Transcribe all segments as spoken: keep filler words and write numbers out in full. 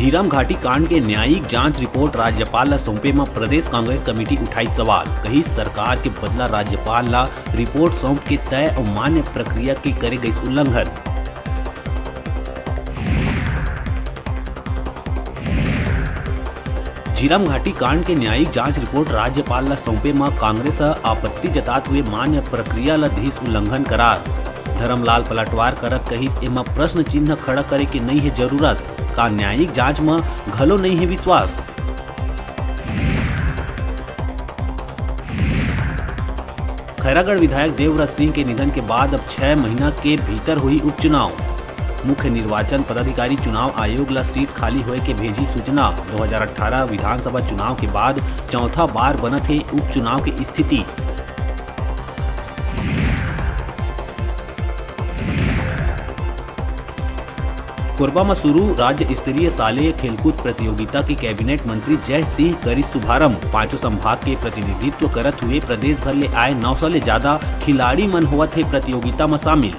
झीरम घाटी कांड के न्यायिक जांच रिपोर्ट राज्यपाल ला सौंपे म प्रदेश कांग्रेस कमेटी उठाई सवाल, कही सरकार के बदला राज्यपाल ला रिपोर्ट सौंप के तय अउ मान्य प्रक्रिया के करे गइस उल्लंघन। झीरम घाटी कांड के न्यायिक जांच रिपोर्ट राज्यपाल ला सौंपे म कांग्रेस ह आपत्ति जतात हुए मान्य प्रक्रिया ला दिस उल्लंघन करार। धरमलाल पलटवार करत कहिस, एमा प्रश्न चिन्ह खड़ा करे के नइ हे जरूरत। का न्यायिक जांच म घलो नइ हे विश्वास। खैरागढ़ विधायक देवव्रत सिंह के निधन के बाद अब छह महीना के भीतर होही उपचुनाव। मुख्य निर्वाचन पदाधिकारी चुनाव आयोग ला सीट खाली होए के भेजी सूचना। दो हज़ार अठारह विधानसभा चुनाव के बाद चौथा बार बनत हे उपचुनाव के स्थिति। कोरबा म शुरू राज्य स्तरीय शालेय खेलकूद प्रतियोगिता के कैबिनेट मंत्री जय सिंह करिस शुभारंभ। पांचों संभाग के प्रतिनिधित्व करत हुए प्रदेश भर ले आए नौ सौ ले ज्यादा खिलाड़ी मन होवत हे प्रतियोगिता म शामिल।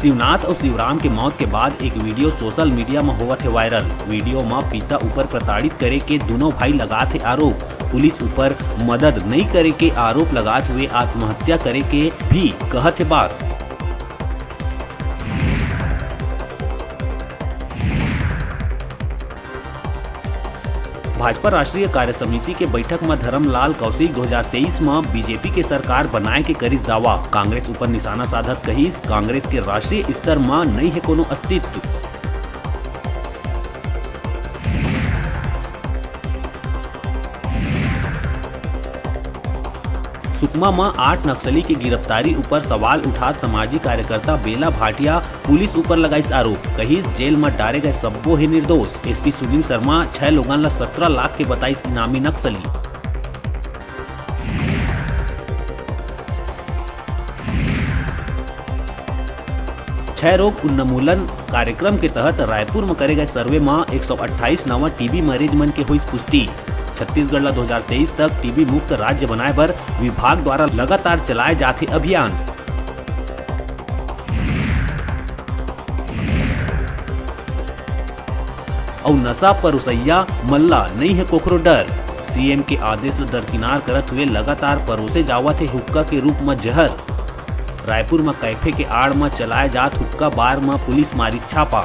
शिवनाथ अउ शिवराम के मौत के बाद एक वीडियो सोशल मीडिया म होवत हे वायरल। वीडियो म पिता ऊपर प्रताड़ित करे के दुनों भाई लगात हे आरोप। पुलिस ऊपर मदद नइ करे के आरोप लगात हुए आत्महत्या करे के भी कहत हे बात। भाजपा राष्ट्रीय कार्य समिति के बैठक म धरमलाल कौशिक दो हज़ार तेईस म बीजेपी के सरकार बनाए के करिस दावा। कांग्रेस ऊपर निशाना साधत कहिस, कांग्रेस के राष्ट्रीय स्तर म नइ हे कोनो अस्तित्व। सुकमा म आठ नक्सली के गिरफ्तारी ऊपर सवाल उठात सामाजिक कार्यकर्ता बेला भाटिया पुलिस ऊपर लगाइस आरोप, कहिस जेल म डारे गए सब्बो हे निर्दोष। एसपी सुनील शर्मा छह लोगन ला सत्रह लाख के बताइस इनामी नक्सली। क्षय रोग उन्मूलन कार्यक्रम के तहत रायपुर म करे गए सर्वे म एक सौ अट्ठाईस नवा टीबी मरीज मन के होइस पुष्टि। छत्तीसगढ़ ला दो हज़ार तेईस तक टीबी मुक्त राज्य बनाए बर विभाग द्वारा लगातार चलाए जात हे अभियान। अउ नशा परोसइया मन ला नइ हे कोखरो डर। सीएम के आदेश ल दरकिनार करत हुए लगातार परोसे जावत हे हुक्का के रूप म जहर। रायपुर म कैफे के आड़ म चलाए जात हुक्का बार म पुलिस मारिस छापा।